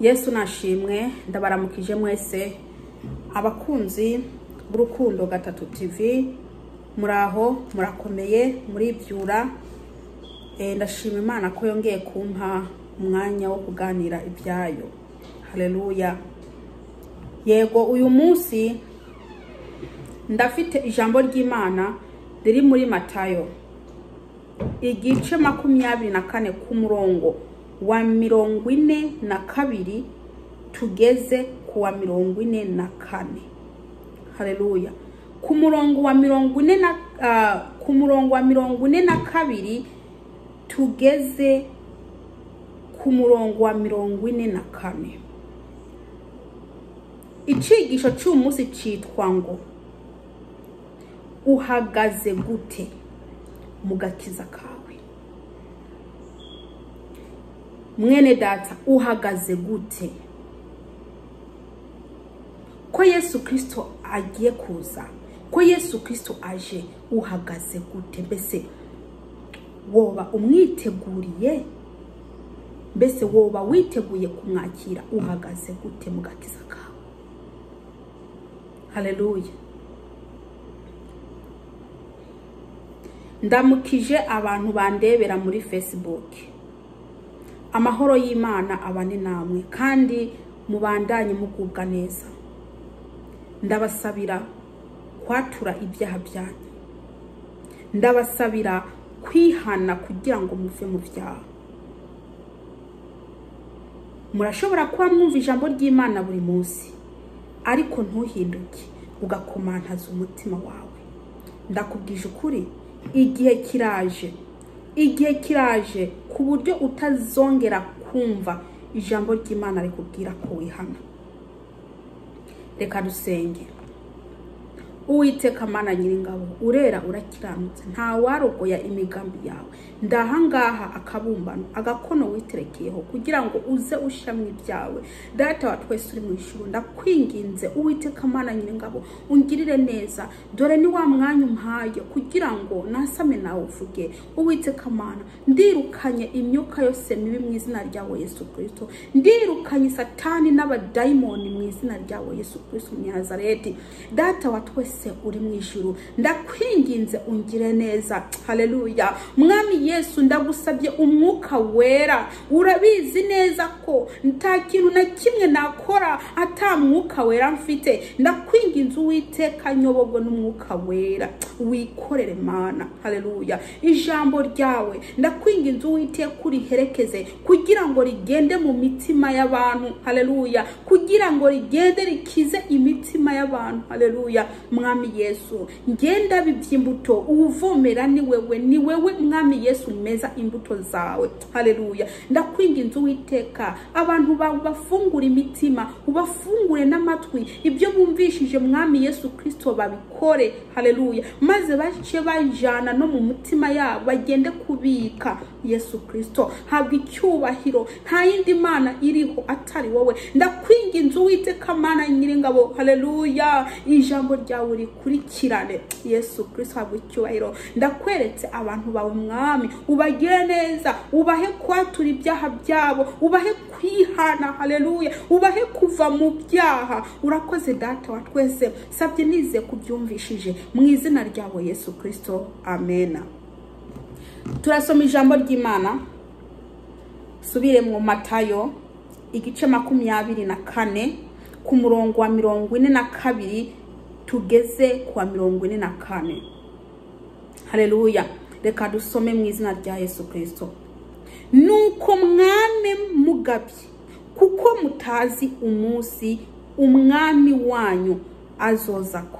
Yesu nashimwe, ndabaramukije mwese abakunzi b'Urukundo Gatatu TV, muraho murakomeye muribyura. Ndashima Imana ko yongeye kumpa umwanya wo kuganira ibyayo. Haleluya. Yego, uyu munsi ndafite ijambo ry'Imana riri muri Matayo igice 24 ku murongo wa 42 tugeze ku wa 44. Haleluya. Ku murongo wa 40 na ku murongo wa 42 tugeze ku murongo wa 44. Icigisho cy'umunsi citwa ngo uhagaze gute mu gakiza kawe. Mwene data, uhagaze gute? Ko Yesu Kristo agiye kuza, ko Yesu Kristo aje, uhagaze gute? Mbese woba umwiteguriye? Mbese woba witeguye kumwakira? Uhagaze gute mu gakiza kawe? Haleluya. Ndamukije abantu bandebera muri Facebook. Amahoro y'Imana abane namwe kandi mubandanye mugubwa neza. Ndabasabira kwatura ibyaha byanyu. Ndabasabira kwihana kugira ngo muve mu byaha. Murashobora kuba mwumva ijambo ry'Imana buri munsi, ariko ntuhinduke ugakomantaza umutima wawe. Ndakubwije ukuri, igihe kiraje, igihe kiraje ku buryo utazongera kumva ijambo ry'Imana rikubwira ko wihana. Reka dusenge. Uwiteka Mana Nyiringabo, urera urakiranutse, nta warogoya imigambi yawe. Ndahangaha akabumbano agakono witerekeyeho kugira ngo uze ushamwe ibyawe. Data wa twese uri mu ijuru, ndakwinginze Uwiteka Mana Nyiringabo, ungirire neza. Dore ni wa mwanya umpaye kugira ngo nasame nawe uvuge. Uwiteka Mana, ndirukanye imyuka yose mibi mu izina ryawe Yesu Kristo. Ndirukanye Satani n'abadayimoni mu izina ryawe Yesu Kristo Munyanazareti. Data wa twese uri mu ijuru, ndakwinginze ungire neza. Haleluya. Mwami Yesu, ndagusabye umwuka wera. Urabizi neza ko nta kintu na kimwe nakora ata mwuka wera mfite. Ndakwinginze Uwiteka, nyobogwe n'umwuka wera, wikorere Mana. Haleluya. Ijambo ryawe ndakwinginze Uwiteka uriherekeze kugira ngo rigende mu mitima y'abantu. Haleluya. Kugira ngo rigende rikize imitima y'abantu. Haleluya. Mwami Yesu, ngenda bibyimbuto uvomera ni wewe, ni wewe Mwami Yesu meza imbuto zawe. Haleluya. Ndakwinginze Uwiteka, abantu bawe bafungure imitima, ubafungure n'amatwi, ibyo bumvishije Mwami Yesu Kristo babikore. Haleluya. Maze bace bajana no mu mutima yabo bagende kubika Yesu Kristo. Habwa icyubahiro, nta yindi Mana iriho atari wowe. Ndakwinginze Uwiteka Mana Nyiringabo. Haleluya. Ijambo ryawe rikurikirane. Yesu Kristo habwa icyubahiro. Ndakweretse abantu bawe Mwami, ubagire neza, ubahe kwatura ibyaha byabo, ubahe kwihana. Haleluya. Ubahe kuva mu byaha. Urakoze Data wa twese, sabye nize kubyumvishije mu izina ryawe Yesu Kristo, amena. Turasoma ijambo ry'Imana. Subire mu Matayo igice 24 ku murongo wa 42 tugeze ku wa 44. Haleluya. Reka dusome mu izina rya Yesu Kristo. Nuko mwame mugabye, kuko mutazi umunsi umwami wanyu azozako.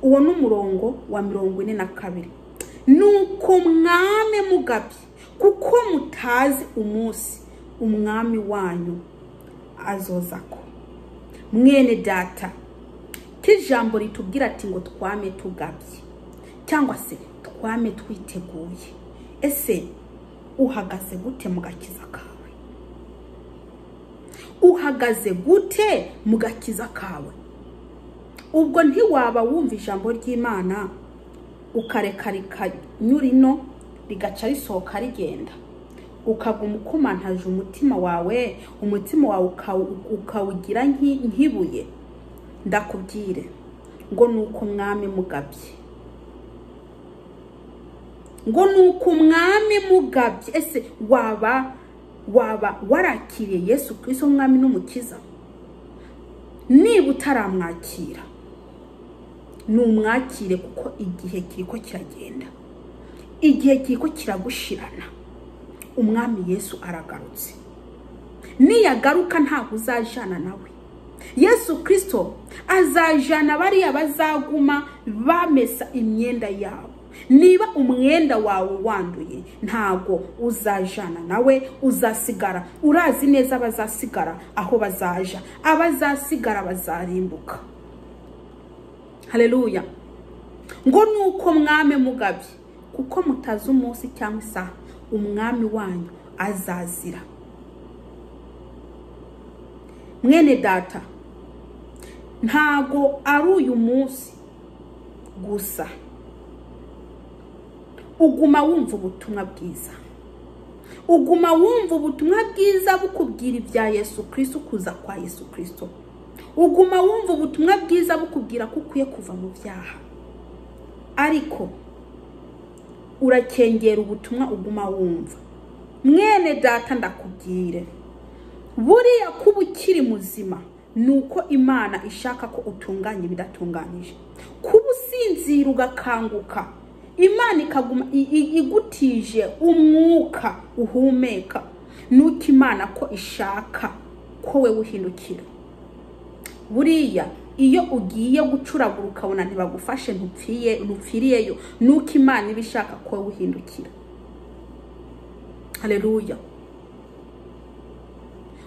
Uwo ni umurongo wa 42. Nuko mwame mugabye, kuko mutazi umunsi umwami wanyu azozako. Mwene data, kijambo ritubwira ati ngo twame tugabye, cyangwa se twame twiteguye. Ese uhagaze gute mu gakiza kawe? Uhagaze gute mu gakiza kawe? Ubwo ntiwaba wumva ijambo ry'Imana ukareka rikanyura ino rigaca risohoka rigenda. Ukaguma ukomantaje umutima wawe, umutima wawe ukawugira nk'ibuye. Ndakubwire ngo nuko mwami mugabye, ngo nuko umwami mugabye. Ese waba warakiriye Yesu Kristo umwami n'umukiza? Niba utaramwakira, numwakire, kuko igihe kiriko kiragenda, igihe kiriko kiragushirana. Umwami Yesu aragarutse, niyagaruka ntabwo uzajana nawe. Yesu Kristo azajana bariya bazaguma bamesa imyenda yabo. Niba umwenda wawe wanduye, ntago uzajana nawe, uzasigara. Urazi neza abazasigara aho bazaja, abazasigara bazarimbuka. Haleluya. Ngo nuko mwame mugabye, kuko mutazi umunsi cyangwa isaha umwami wanyu azazira. Mwene data, ntago ari uyu munsi gusa uguma wumva ubutumwa bwiza, uguma wumva ubutumwa bwiza bukubwira ibya Yesu Kristo, kuza kwa Yesu Kristo. Uguma wumva ubutumwa bwiza bukubwira ko ukwiye kuva mu byaha, ariko urakengera ubutumwa uguma wumva. Mwene data, ndakubwire, buriya kuba ukiri muzima nuko Imana ishaka ko utunganya ibidatunganije. Kuba usinzira ugakanguka, Imana ikaguma igutije umwuka uhumeka, nuko Imana ko ishaka ko we uhindukira. Buriya iyo ugiye gucuragura ukabona ntibagufashe, ntupfiriyeyo, nuko Imana iba ishaka ko we uhindukira. Haleluya.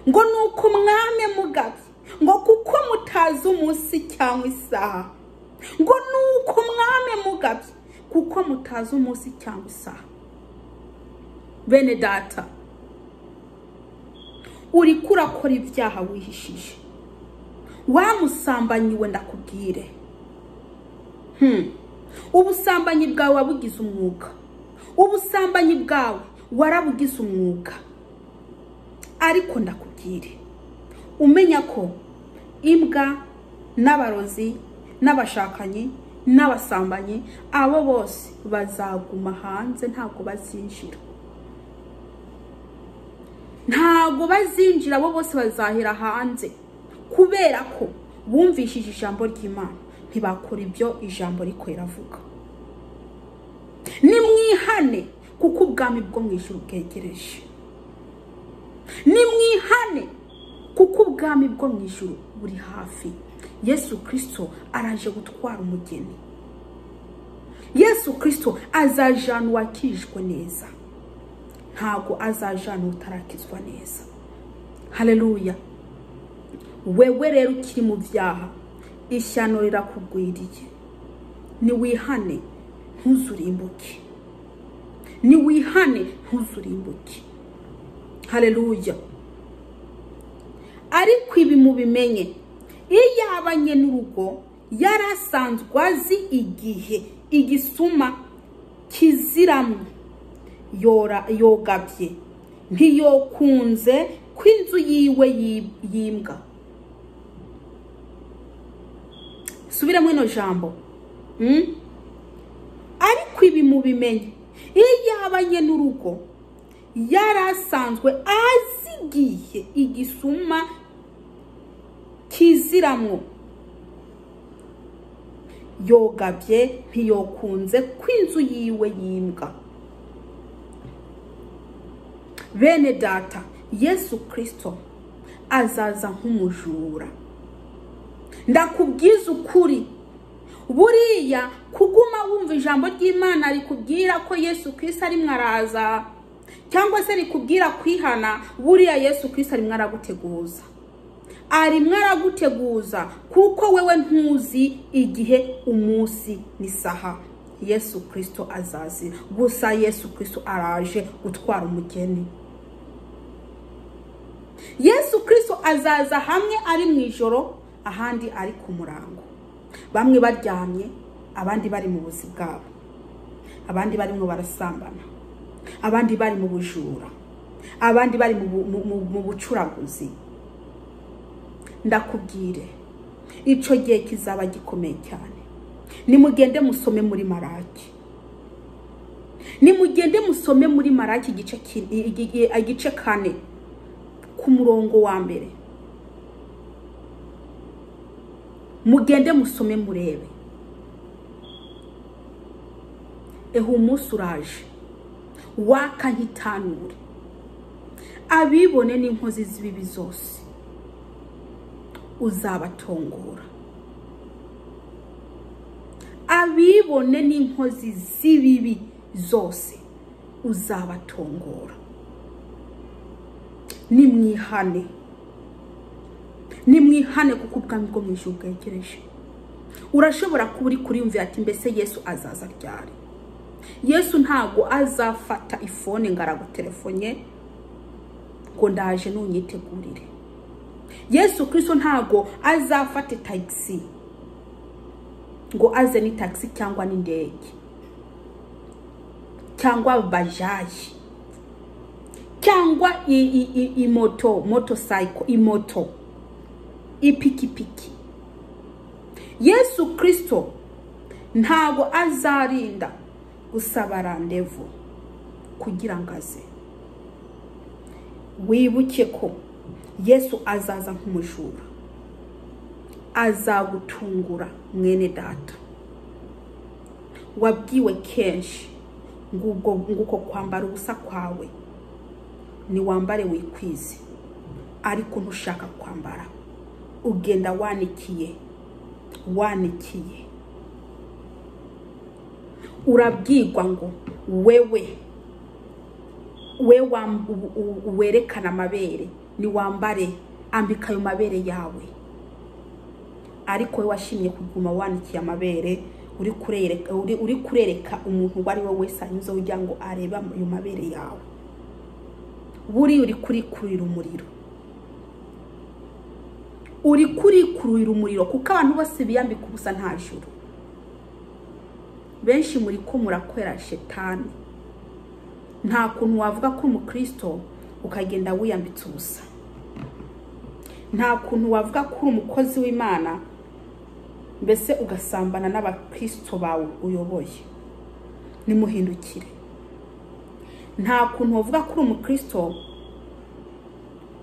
Ngo nuko mwame mugabye, ngo kuko mutazi umunsi cyangwa isaha. Ngo nuko mwame mugabye, kuko mutazi umunsi cyangwa isaha. Bene data, uriko urakora ibyaha wihishije, wamusambanyiwe, ndakubwire. Ubusambanyi bwawe wabugize umwuga, ubusambanyi bwawe warabugize umwuga. Ariko ndakubwire, umenya ko imbwa n'abarozi n'abashakanyi n'abasambanyi, abo bose bazaguma hanze, ntabwo bazinjira, ntabwo bazinjira. Abo bose bazahera hanze, kubera ko bumvishije ijambo ry'Imana ntibakora ibyo ijambo riko riravuga. Nimwihane, kuko ubwami bwo mu ijuru bwegereje. Nimwihane, kuko ubwami bwo mu ijuru buri hafi. Yesu Kristo araje gutwara umugeni. Yesu Kristo azajana uwakijwe neza, ntago azajana utarakizwa neza. Haleluya. Wewe rero ukiri mu byaha, ishyano rirakugwiriye. Niwihane ntuzurimbuke, niwihane ntuzurimbuke. Haleluya. Ariko ibi mubimenye, iyo yabanye n'urugo yarasanzwe azi igihe igisuma kiziramwe, yogabye ntiyokunze ko inzu yiwe yimbwa. Subiramo ino jambo. Ariko ibi mubimenye, iyo yabanye n'urugo yarasanzwe azi igihe igisuma kiziramwo, yogabye ntiyokunze ko inzu yiwe yimbwa. Bene data, Yesu Kristo azaza nk'umujura. Ndakubwiza ukuri, buriya kuguma wumva ijambo ry'Imana rikubwira ko Yesu Kristo arimwo araza, cyangwa se rikubwira kwihana, buriya Yesu Kristo arimwo araguteguza, arimwo araguteguza, kuko wewe ntuzi igihe, umunsi n'isaha Yesu Kristo azazira. Gusa Yesu Kristo araje gutwara umugeni. Yesu Kristo azaza hamwe ari mu ijoro, ahandi ari ku murango. Bamwe baryamye, abandi bari mu buzi bwabo, abandi barimo barasambana, abandi bari mu bujura. abandi bari mu bucuraguzi. Ndakubwire, ico gihe kizaba gikomeye cyane. Nimugende musome muri Maraki, nimugende musome muri Maraki igice 4 ku murongo wa 1. Mugende musome murebe. Eho umunsi uraje waka nkitanure, abibone n'inkozi z'ibibi zose uzabatongora. Abibone n'inkozi z'ibibi zose uzabatongora. Nimwihane, nimwihane, kuko ubwami bwo mu ijuru bwegereje. Urashobora kuba uri kuriyumvira ati mbese Yesu azaza ryari? Yesu ntago azafata ifone ngo aragutelefone ngo ndaje nunyitegurire. Yesu Kristo ntago azafata taxi ngo aze ni taxi cyangwa n'indege cyangwa bajaji cyangwa imoto, motorcycle, imoto, ipikipiki. Yesu Kristo ntago azarinda gusaba randevu kugira ngo aze. Wibuke ko Yesu azaza nk'umujura, azagutungura mwene data. Wabwiwe kenshi nguko kwambara ubusa kwawe ni wambare wikwize, ariko ntushaka kwambara, ugenda wanikiye wanikiye. Urabwirwa ngo wewe werekana amabere, ni wambare, ambika ayo mabere yawe. Ariko we washimye kuguma wanikiye amabere, uri kurereka umuntu uwo ari we wese anyuze kugira ngo arebe ayo mabere yawe. Buri uri kurikurira umuriro, uri kurikurira umuriro, kuko abantu bose biyambika ubusa nta juru. Benshi muri ko murakwera shetani. Nta kuntu wavuga ko umukristo ukagenda wiyambitse ubusa. Nta kuntu wavuga ko umukozi w'Imana mbese ugasambana n'abakristo bawe uyoboye. Nimuhindukire. Nta kuntu wavuga ko umukristo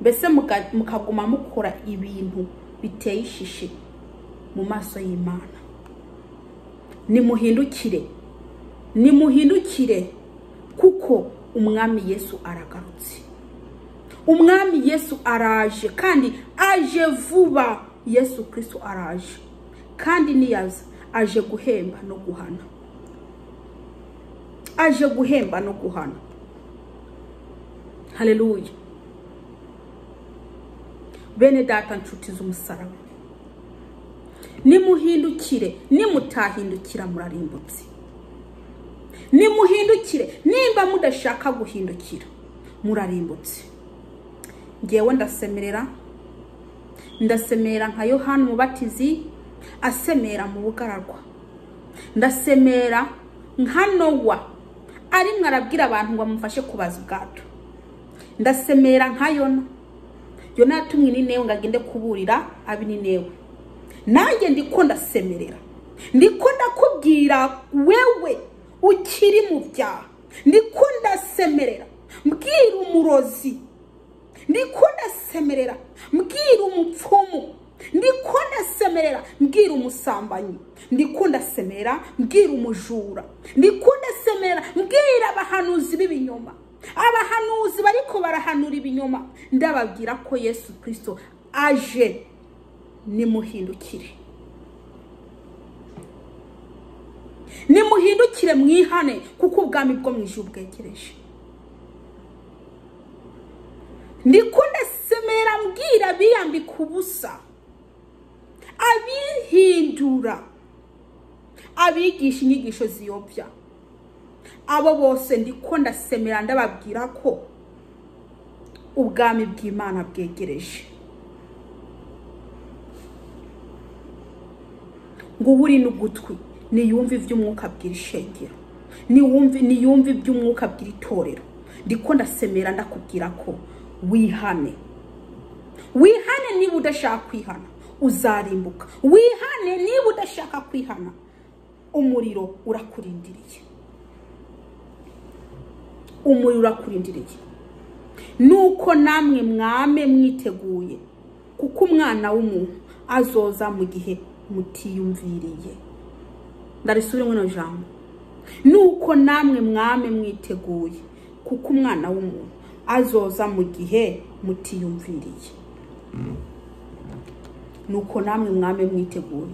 mbese mukaguma mukora ibintu biteye ishishi mu maso y'Imana. Nimuhindukire, nimuhindukire, kuko umwami Yesu aragarutse. Umwami Yesu araje, kandi aje vuba. Yesu Kristo araje, kandi niyaza aje guhemba no guhana, aje guhemba no guhana. Haleluya. Bene data nshuti z'umusaraba, nimuhindukire. Nimutahindukira murarimbutse. Nimuhindukire. Nimba mudashaka guhindukira murarimbutse. Ngewe ndasemerera, ndasemera nka Yohana Umubatizi asemera mu bugaragwa. Ndasemera nka Nowa arimwe arabwira abantu ngo amufashe kubaza ubwato. Ndasemera nka Yona. Yona yatumwe n'Inewe ngo agende kuburira ab'Ininewe. Nanjye ndiko ndasemerera, ndiko ndakubwira wewe ukiri mu byaha, ndiko ndasemerera mbwira umurozi, ndiko ndasemerera mbwira umupfumu, ndiko ndasemerera mbwira umusambanyi, ndiko ndasemerera mbwira umujura, ndiko ndasemerera mbwira abahanuzi b'ibinyoma, abahanuzi bariko barahanura ibinyoma. Ndababwira ko Yesu Kristo aje. Nimuhindukire, nimuhindukire mwihane, kuko ubwami bwo mu ijuru bwegereje. Ndiko ndasemera mbwira biyambika ubusa, abihindura, abigisha inyigisho ziyobya, abo bose ndiko ndasemera ndababwira ko ubwami bw'Imana bwegereje. Ngo uri n'ugutwi niyumve iby'umwuka abwira ishengero, niyumve iby'umwuka abwira itorero, Ndiko ndasemera ndakubwira ko wihane. Wihane niba udashaka kwihana uzarimbuka. Wihane niba udashaka kwihana umuriro urakurindiriye. Umuriro urakurindiriye. Nuko namwe mwame mwiteguye, kuko umwana w'umuntu azoza mu gihe mutiyumviriye. Ndarisubire mwino jambo. Nuko namwe mwame mwiteguye, kuko umwana w'umuntu azoza mu gihe mutiyumviriye. Nuko namwe mwame mwiteguye,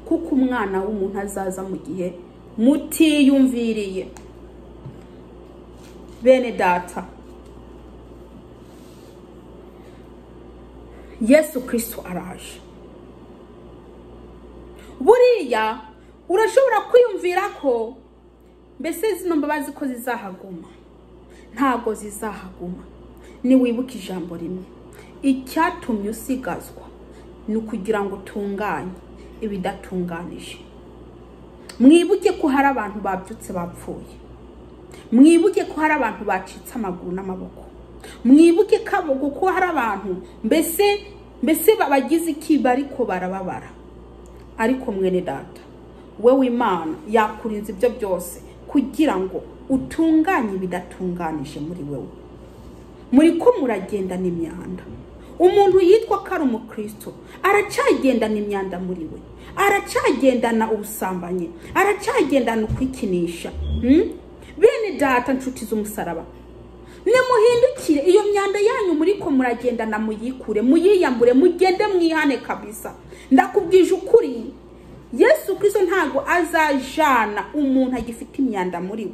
kuko umwana w'umuntu azaza mu gihe mutiyumviriye. Bene data, Yesu Kristo araje. Buriya urashobora kwiyumvira ko mbese zino mbabazi ko zizahaguma. Ntago zizahaguma. Ni wibuka ijambo rimwe, icyatumye usigazwa ni ukugira ngo utunganye ibidatunganije. Mwibuke ko hari abantu babyutse bapfuye. Mwibuke ko hari abantu bacitse amaguru n'amaboko. Mwibuke ko hari abantu mbese babagize iki bariko barababara. Ariko mwene data, wewe Imana yakurinze ibyo byose kugira ngo utunganye ibidatunganije muri wewe. Muri ko muragendana imyanda. Umuntu yitwa ko ari umukristo aracagendana imyanda muri we, aracagendana ubusambanyi, aracagendana ukwikinisha. Bene data, nshuti z'umusaraba, nimuhindukire iyo myanda yanyu muri ko muragendana, muyikure, muyiyambure, mugende mwihane kabisa. Ndakubwije ukuri, Yesu Kristo ntago azajana umuntu agifite imyanda muri we.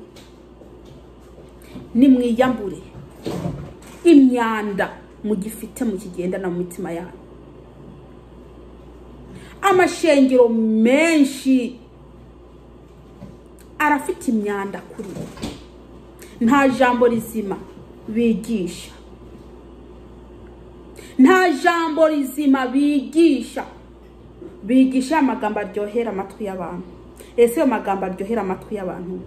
Nimwiyambure imyanda mugifite mukigendana mu mitima yanyu. Amashengero menshi arafite imyanda kuri we. Nta jambo rizima bigisha. Nta jambo rizima bigisha. Bigisha amagambo aryohera amatwi y'abantu. Ese ayo magambo aryohera amatwi y'abantu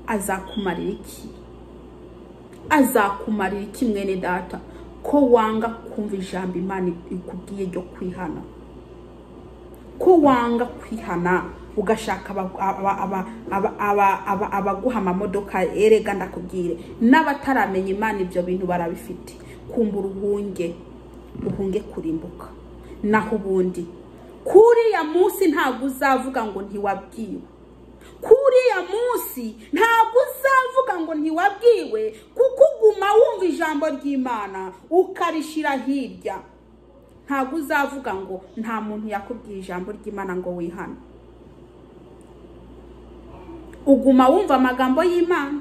azakumarira iki? Azakumarira iki mwene data, ko wanga kumva ijambo Imana ikubwiye ryo kwihana? Ko wanga kwihana ugashaka abaguha amamodoka? Erega ndakubwire, n'abataramenya Imana ibyo bintu barabifite. Kumbura uhunge kurimbuka. Naho ubundi kuriya munsi ntabwo uzavuga ngo ntiwabwiwe. Kuriya munsi ntabwo uzavuga ngo ntiwabwiwe, kuko uguma wumva ijambo ry'Imana ukarishira hirya. Ntabwo uzavuga ngo nta muntu yakubwiye ijambo ry'Imana ngo wihane. Uguma wumva amagambo y'Imana.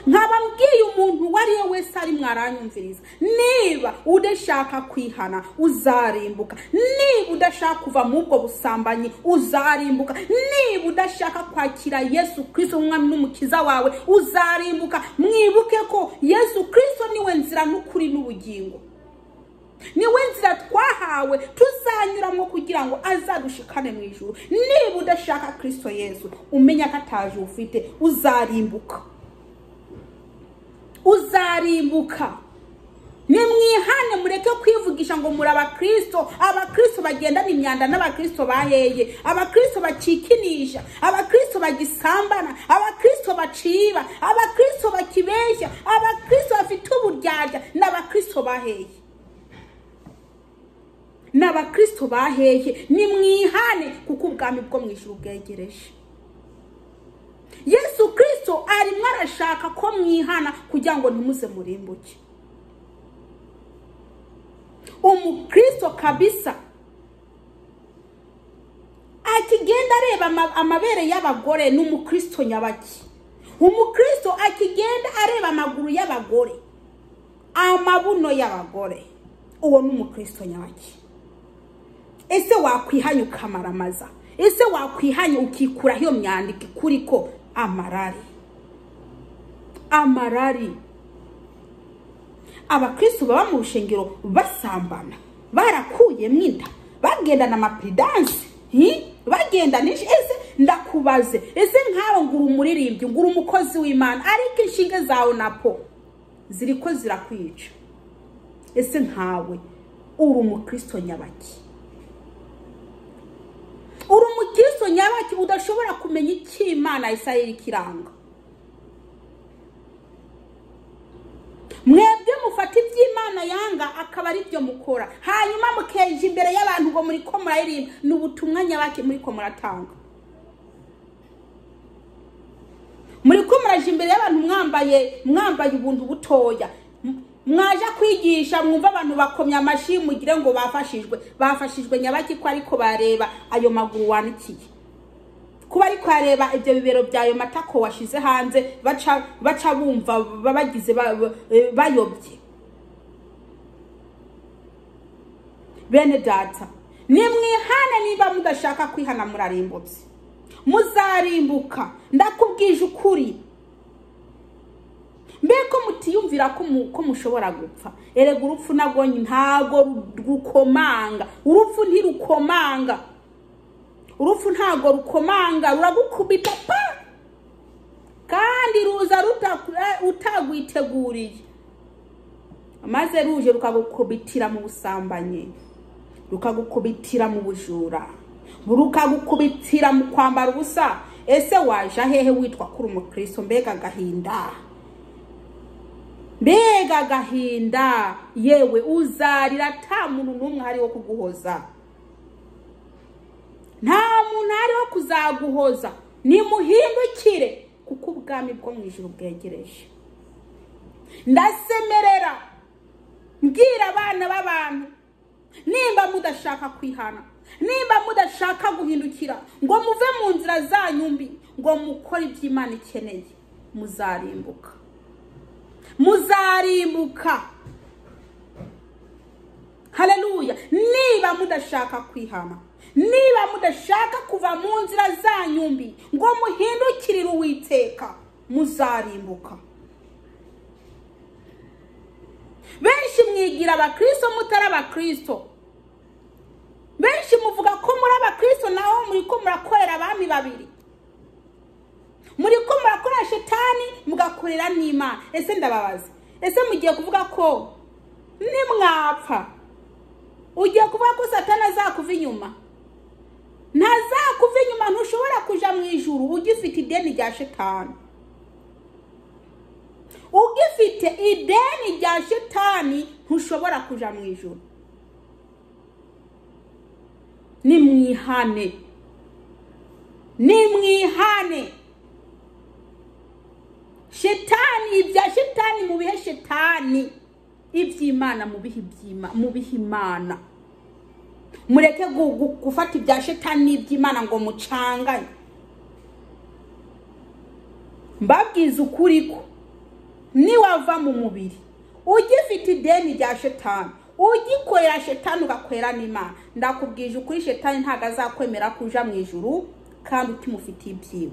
Nkabambwiye umuntu uwo ari we wese ari mwaranyumviriza, niba udashaka kwihana uzarimbuka. Niba udashaka kuva mu ubwo busambanyi uzarimbuka. Niba udashaka kwakira Yesu Kristo nk'umwami n'umukiza wawe uzarimbuka. Mwibuke ko Yesu Kristo niwe nzira n'ukuri n'ubugingo. Niwe nzira twahawe tuzanyuramo kugira ngo azadushikane mu ijuru. Niba udashaka Kristo Yesu, umenya ko ataje ufite, uzarimbuka. Uzarimbuka. Nimwihane, mureke kwivugisha ngo muri abakristo. Abakristo bagendana imyanda n'abakristo baheye, abakristo bacikinisha, abakristo bagisambana, abakristo baciba, abakristo bakibeshya, abakristo bafite uburyarya, n'abakristo baheye. N'abakristo baheye. Nimwihane kuko ubwami bwo mu ijuru bwegereje. Yesu Kristo arimo arashaka ko mwihana kugira ngo ntimuze murimbuke. Umukristo kabisa akigenda areba amabere y'abagore ni umukristo nyabaki. Umukristo akigenda areba amaguru y'abagore, amabuno y'abagore, uwo ni umukristo nyabaki. Ese wakwihanya ukamaramaza? Ese wakwihanya ukikuraho iyo myandiko ikuriko amarari? Amarari. Abakristo baba mu rushengero basambana, barakuyemo inda, bagendana amapridanse, bagendana. Ese Ndakubaze, ese nkawe ngura umuririmbyi, ngura umukozi w'Imana, ariko inshinge zawe napo ziriko zirakwica. Ese nkawe uri umukristo nyabaki? Uri umukristo nyabaki udashobora kumenya icyo Imana Isirayeli kiranga? Mwebwe mufata iby'Imana yanga akaba ari byo mukora, hanyuma mukeje imbere y'abantu ngo muri ko muraririmba. Ni ubutumwa nyabaki muri ko muratanga? Muri ko muraje imbere y'abantu mwambaye ubuntu butoya, mwaje kwigisha mwumva abantu bakomya amashi mugire ngo bafashijwe. Bafashijwe nyabaki ko ariko bareba ayo maguru wanikiye, kuba ariko areba ibyo bibero byayo matako washize hanze, baca bumva babagize bayobye. Bene data, nimwihane. Niba mudashaka kwihana murarimbutse, muzarimbuka. Ndakubwije ukuri. Mbeko mutiyumvira ko mushobora gupfa. Erega urupfu nagwo ntago rukomanga. Urupfu ntirukomanga. Urupfu ntago rukomanga, ruragukubita pa, kandi ruza utagwiteguriye, maze ruje rukagukubitira mu busambanyi, rukagukubitira mu bujura, rukagukubitira mu kwambara ubusa. Ese waje hehe witwa kuri umukristo? Mbega agahinda, mbega agahinda! Yewe uzarira ata muntu n'umwe hari wo kuguhoza, nta muntu ari wo kuzaguhoza. Nimuhindukire kuko ubwami bwo mu ijuru bwegereje. Ndasemerera mbwira abana b'abantu, nimba mudashaka kwihana, nimba mudashaka guhindukira ngo muve mu nzira zanyu mbi, ngo mukore iby'Imana ikeneye, muzarimbuka, muzarimbuka. Haleluya! Niba mudashaka kwihana, niba mudashaka kuva mu nzira zanyu mbi ngo muhindukirire Uwiteka, muzarimbuka. Benshi mwigira abakristo mutari abakristo. Benshi muvuga ko muri abakristo, naho muri ko murakorera abami babiri. Muri ko murakorera shetani mugakorera n'Imana. Ese ndababaza, ese mugiye kuvuga ko nimwapfa, ugiye kuvuga ko Satani azakuva inyuma? Ntazakuva inyuma. Ntushobora kuja mu ijuru ugifite ideni rya shetani. Ugifite ideni rya shetani ntushobora kuja mu ijuru. Nimwihane, nimwihane. Shetani, ibya shetani mubihe shetani, iby'Imana mubihe Imana. Mureke gufata ibya shetani n'iby'Imana ngo mucanganye. Mbabwiza ukuri ko niwava mu mubiri ugifite ideni rya shetani, ugikorera shetani ugakorera n'Imana, ndakubwije ukuri shetani ntago azakwemera kuja mu ijuru kandi utimufitiye ibyiwe.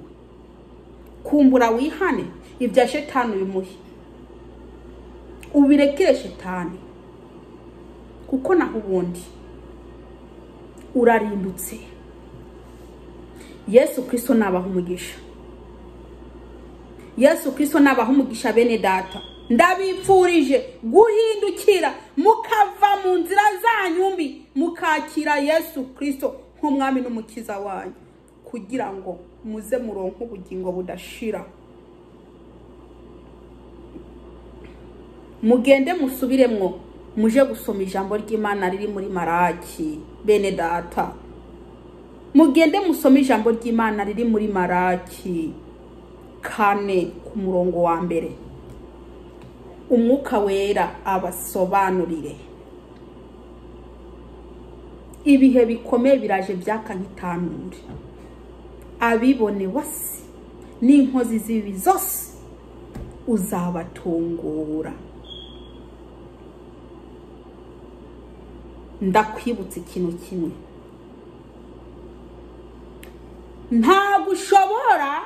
Kumbura wihane, ibya shetani ubimuhe, ubirekere shetani, kuko naho ubundi urarimbutse. Yesu Kristo nabaha umugisha. Yesu Kristo nabaha umugisha. Bene data, ndabipfurije guhindukira mukava mu nzira zanyu mbi, mukakira Yesu Kristo nk'umwami n'umukiza wanyu, kugira ngo muze muronke ubugingo budashira. Mugende musubiremwo, muje gusoma ijambo ry'Imana riri muri Maraki. Bene data, mugende musome ijambo ry'Imana riri muri Maraki 4 ku murongo wa 1. Umwuka wera abasobanurire. Ibihe bikomeye biraje byaka nk'itanure, abibone wasi n'inkozi z'ibibi zose uzabatungura. Ndakwibutsa ikintu kimwe, ntabwo ushobora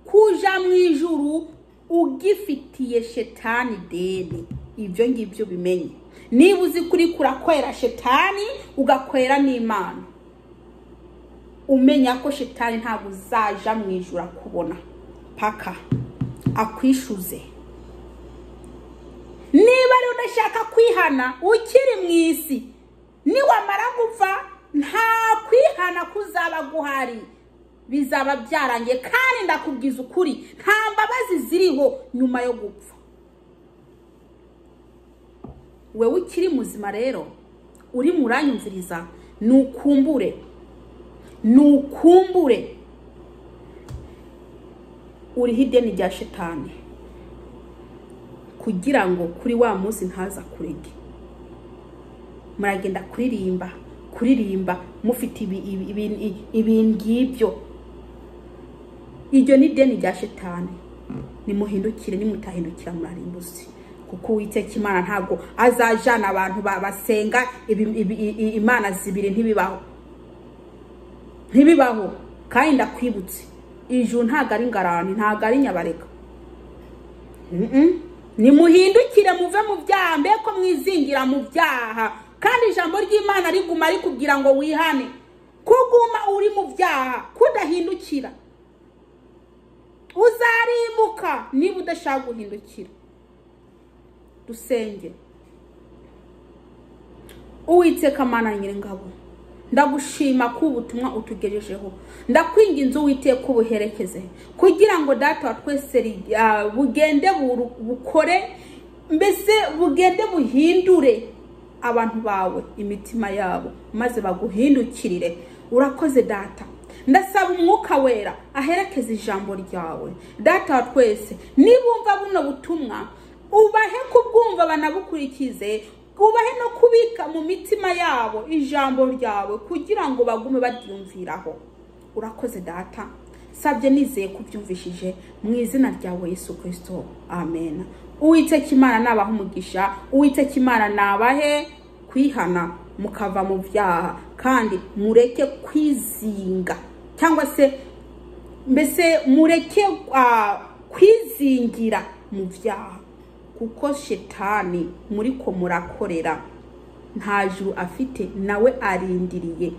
kuja mu ijuru ugifitiye shetani deni. Ibyo ngibyo bimenye. Niba uzi kuri kurakorera shetani ugakorera n'Imana, Umenya ko shetani ntabwo uzaja mu ijuru akubona paka akwishuze. Niba rero udashaka kwihana ukiri mu isi, niwamara gupfa nta kwihana kuzaba guhari, bizaba byarangiye. Kandi ndakubwiza ukuri, nta mbabazi ziriho nyuma yo gupfa. Wewe ukiri muzima rero uri muranyumviriza, nukumbure uriho ideni rya shetani, kugira ngo kuri wa munsi ntaza kurege. Muragenda kuririmba mufite ibi ngibyo. Iryo ni ideni rya shetani. Nimuhindukire, nimutahindukira murarimbuzi, kuko Uwiteka Imana ntabwo azajana abantu basenga imana zibiri, ntibibaho. Kandi ndakwibutse, ijuru ntabwo ari ngarani, ntabwo ari nyabareka. Nimuhindukire muve mu byaha, mbeko mwizingira mu byaha. Kandi ijambo ry'Imana riguma rikubwira ngo wihane. Kuguma uri mu byaha kudahindukira, uzarimbuka niba udashaka guhindukira. Dusenge. Uwiteka Mana Nyiringabo, ndagushima ko ubutumwa utugejejeho. Ndakwinginze Uwiteka ubuherekeze, kugira ngo data wa twese bugende bukore, mbese bugende buhindure abantu bawe imitima yabo, maze baguhindukirire. Urakoze data. Ndasaba umwuka wera aherekeze ijambo ryawe. Data wa twese, nibumva buno butumwa ubahe kubwumva banabukurikize, ubahe no kubika mu mitima yabo ijambo ryawe, kugira ngo bagume baryumviraho. Urakoze data, sabye nizeye kubyumvishije mu izina ryawe Yesu Kristo, amen. Uwiteka Imana nabahe umugisha, Uwiteka Imana nabahe kwihana mukava mu byaha, kandi mureke kwizinga, cyangwa se mbese mureke kwizingira mu byaha, kuko shetani muri ko murakorera nta juru afite, nawe arindiriye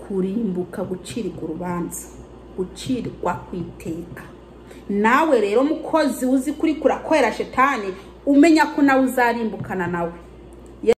kurimbuka, gucirwa urubanza, gucirwa kwiteka. Nawe rero mukozi uzi kuri kurakorera shetani, umenya ko nawe uzarimbukana nawe.